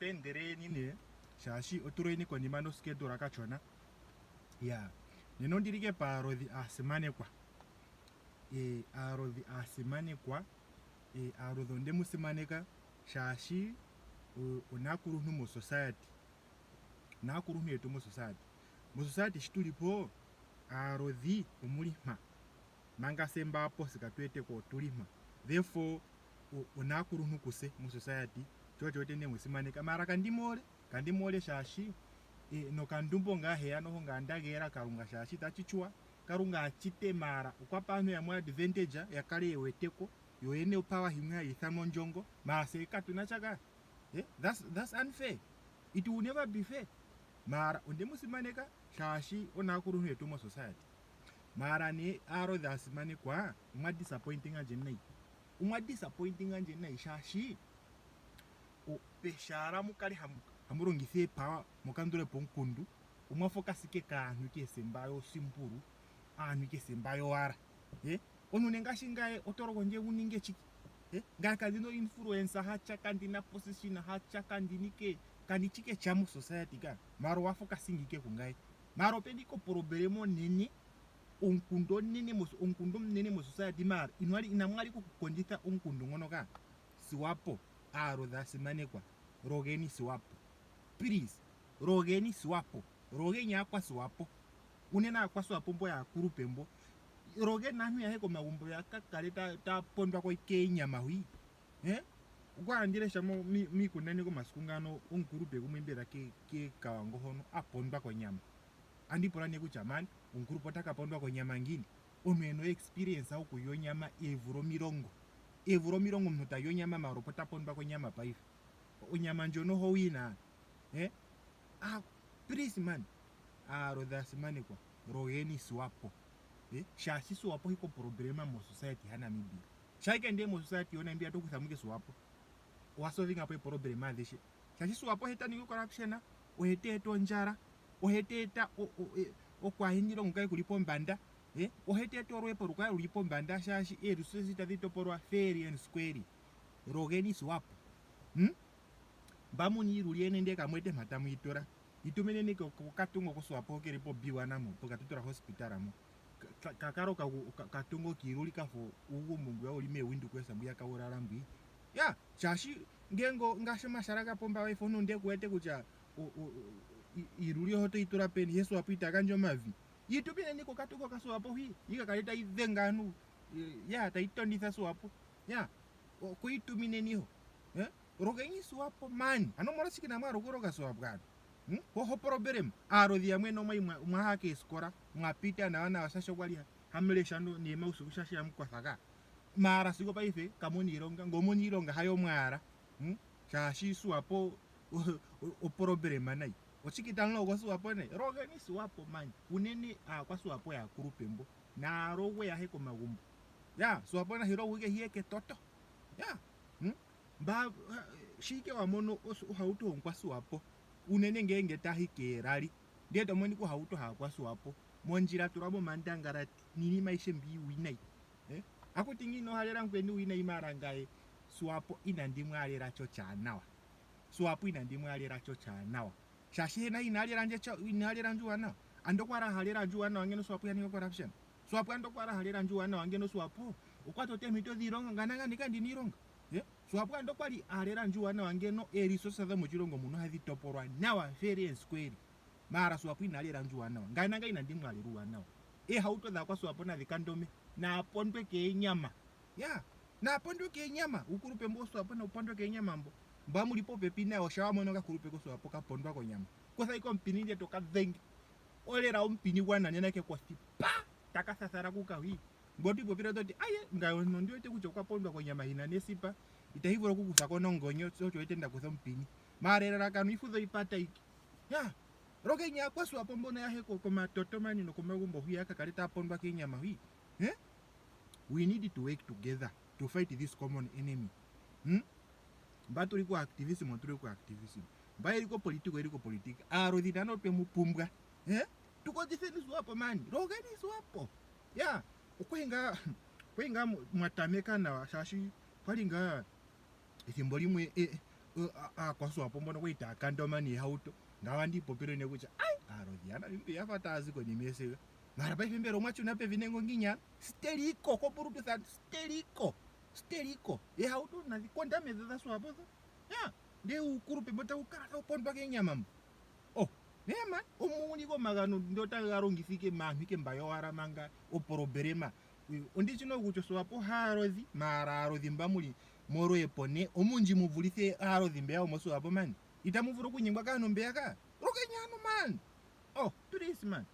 Otwa endeleleni nee shaashi otuleni konima noskedula kachona. Ya, nena ondili ke paalodhi aasimanekwa. E, aalodhi aasimanekwa, e, aalodhi onde mu simaneka shaashi onaakuluntu mo society. Naakuluntu yetu mo society. Mo society shi tuli po aalodhi omuli mpa. Manga se mba aaposi katu wete ko otuli mpa. Therefore onaakuluntu kuse mo society sho osho wete ndemu simaneka. Maala kandi mu hole, kandi mu hole shaashi e, nokandumbo ngaa heya noho ngaa nda geela Kalunga shaashi tachi tshuwa Kalunga a chite maala okwa pa aantu yamwe advantage ya kale ye wete ko yo yene opawa himwe hayi ithanwa ondjongo maala se katuna sha ka eh, that's, that's unfair it will never be fair maala onde mu simaneka shaashi onaakuluntu yetu mo society maala ne aalodhi aasimanekwa omwa disappointinga ndje nayi omwa disappointinga ndje nayi shaashi peshala mu kale hamu longitha eepawa mu kandule po omukundu omwa focus ike kaantu ike esemba yosimpulu aantu ike esemba yowala eh omuntu ne ngaashi ngaye oto longo ndje wu ninge chike eh ngaye kandina influence hacha kandina position hacha kandinike kandichike cha mu society ka mara owa focusing ike kungaye mara opena ike oproblema onene omukundu onene omukundu omunene mo society mara inwali inamwali okukondjitha omukundu ngono ka Siwapo aalodhi asimanekwa rogeni Siwapo please rogeni Siwapo rogeni aakwasiwapo unene aakwasiwapo mbo yaakulupe mbo rogeni aantu yahe komagumbo ya ka kale ta pondwa ko keenyama hwi eh okwa andi lesha miikundaneki omasiku ngano omukulupe gumwe mbela ke ke Kawango hono a pondwa konyama andi pula nee kutya man omukulupe ota ka pondwa konyama ngiini omuntu ena experience okulya onyama eevula omilongo eevula omilongo omuntu tali onyama mara opo ta pondwa konyama paife onyama ndjono oho wina eh ah please man aalodhi asimanekwa rogeni Swapo eh shaashi Swapo hiko problema mo society ya Namibia shaike ndiye mo society yo Namibia to kutha muke Swapo owa solving po eproblema adhishe shaashi Swapo he ta ningi corruption ohe te eta ondjala ohe te eta okwaahena iilonga kukale kuli pombanda eh ohe te eta olweepo lukale luli pombanda shaashi eelusosi tadhi topolwa fairly and squarely rogeni Swapo hmm? mba muna iiluli yene ndee kamwete mpa tamu yi tula yi tumineni kokatungo koSwapo keli po B1 mo poKatutura hospital mo kakalo katungo kiiluli kafa uugumbo mbwiya wuli meeWindhoek mbwiya kaulala mbwi ya shaashi ngenge ngaashi omashala ga pomba waife omuntu ndee kuwete kutya iiluli oho toyi tula peni ihe Swapo ita gandja omavi yi tumineni kokatungo kaSwapo hwi yi ka kale tayi dhenge aantu ya tayi tonditha Swapo ya okuyi tumineni ho eh? Rogeni Swapo man ano omolwashike inaamu hala okuroga Swapo ano hmm? Ho problem aalodhi yamwe nomwa mwa ha keesikola mwa pita nawa nawa shaashi okwali hamu lesha neemausiku shaashi hamu kwatha ka maala sigo paife kamuna iilonga ngee omuna iilonga hayo mwaala hmm? Shaashi Swapo oproblema nayi oshike tamu logo Swapo ne rogeni Swapo man unene aakwaswapo yaakulupe mbo naalogwe yahe komagumbo ya Swapo nahi logwe ike hiye ketoto ya hmm? Mba shike wa mono ohauto honkwasuwapo unene ngeenge tahi keerali ndee to monika ohauto haakwasuwapo mondjila tulwa momandangalati niinima aishe mbi iiwinayi eh? Akuti ngiini ohalela mukweni uuwinayi maala ngaye Swapo inandi mwaalela cho chaanawa Swapo inandi mwaalela cho chaanawa shaashi he naye inaalela ndje uuwanawa ando okwali a halela ndje uuwanawa ngeno Swapo iha ningi corruption Swapo ando okwali a halela ndje uuwanawa ngeno Swapo okwa tota eempito dhiilonga ngame nangame kandina iilonga Eh, Swapo ando okwali a halela ndje uuwanawa ngeno eerisosa dhomoshilongo muno ohadhi topolwa nawa fair and square maala Swapo ina halela ndje uuwanawa ngame nangame inandi mu halela uuwanawa eehauto dhaakwaswapo nadhi kandome naa pondwe keenyama ya naa pondwe keenyama uukulupe mbo woswapo nau pondwe keenyama mbo mba muli popepi nayo sha wa mono okakulupe koswapo ka pondwa konyama kutha ike omupini ndele to ka dhenge olela omupini gwa nanena kekothi pa taka thathala kuka hwi Ngoye oto ipopile to ti, Aye, ngaye omuntu ondi wete kutya okwa pondwa konyama yi na nesipa, itayi vulu okukutha ko nongonyo, sho osho wete nda kutha omupini. Maala elalakano ifudho ipata ike. Ya, rogeni aakwaswapo mbono yahe komatoto mani nokomagumbo hwi ya ka kale taa pondwa keenyama hwi. Eh? We need to work together to fight this common enemy. Hmm? Mba tuli ku activism otuli ku activism. Mba yeli kopolitika oyeli kopolitika. Aalodhi nano otwe mu pumbwa. Eh? Tukondjitheni Swapo mani. Rogeni Swapo. Ya, okwali ngaa okwali ngaa mwa tameka nawa shaashi kwali ngaa ethimbo limwe e, Aakwaswapo mbono kwali taya kandoma niihauto ngawo andi ipopile ne kutya ai aalodhi yaNamibia ya fa taya zi konima yesiga. Mara paife mbela omwa shuna pevi nenge ongiini ano? Steliko koBluetooth steliko steliko eehauto nadhi kondame dho dhaSwapo dho. Ya ndee uukulupe mbo tawu kala tawu pondwa keenyama mbo. Oh nee man omuuli gomagano ndee otaga ga longitha ike maantu ike mba yowala manga oproblema. Ondi shi no kutya oSwapo haalodhi maara aalodhi mba muli molweepo ne omundji mu vulithe aalodhi mbeya yomoSwapo man. Itamu vulu okunyengwa kaantu mbeyaka. Lukeni ano man. Oh please man.